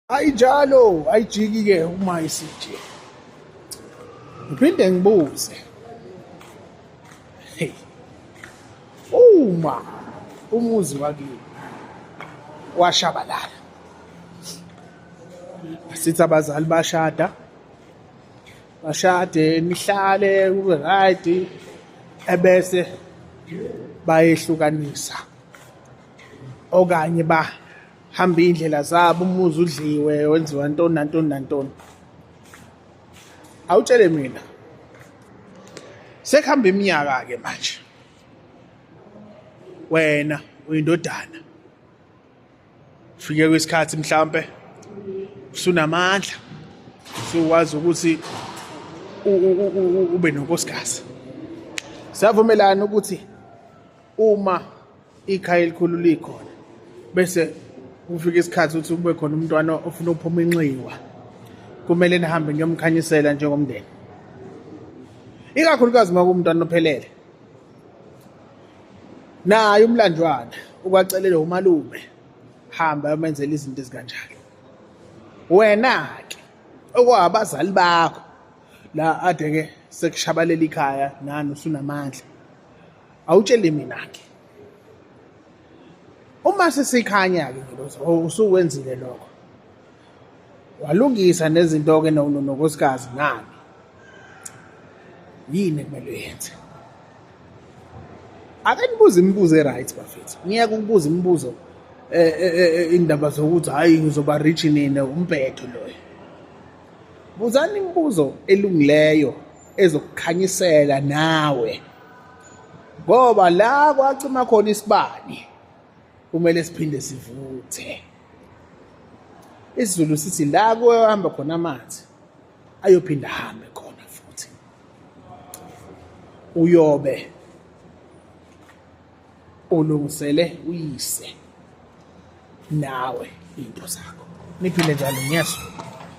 Ayinjalo, ayijiki-ke uma isinje. Ngiphinde ngibuze. Hey. Uma umuzi wakini washabalala. Asithi abazali bashada. Bashade nihlale kube right ebese bayehlukanisa okanye ba hamba iy'ndlela zabo umuzi udliwe wenziwa ntoni nantoni nantoni awutshele mina sekuhamba iminyaka-ke manje wena uyindodana fike kwisikhathi mhlampe usunamandla usukwazi ukuthi ube nonkosikazi siyavumelana ukuthi uma ikhaya elikhulu likhona bese kufika isikhathi ukuthi kube khona umntwana ofuna ukuphuma inxiwa kumele nihambe niyomkhanyisela njengomndeni ikakhulukazi uma kuwumntwana ophelele naye umlanjwana ukwacelele umalume hamba yomenzela izinto ezikanjalo wena-ke okwabazali bakho la ade-ke sekushabalela ikhaya nani usunamandla awutshele mina-ke uma sesikhanya-ke ngelosi usukwenzile lokho walungisa nezinto-ke nonkosikazi nani yini ekumele uyenze ake nibuze imibuzo e-right bafethu ngiyeke ukubuza imibuzo eh, eh, eh, indaba zokuthi hhayi ngizoba rich nini umbhedo loyo buzani imibuzo elungileyo ezokukhanyisela nawe ngoba la kwacima khona isibani kumele siphinde sivuthe isiZulu sithi la kuyohamba khona amanzi ayophinda ahambe khona futhi uyobe ulungisele uyise nawe into zakho niphile njalo ngiyezwa.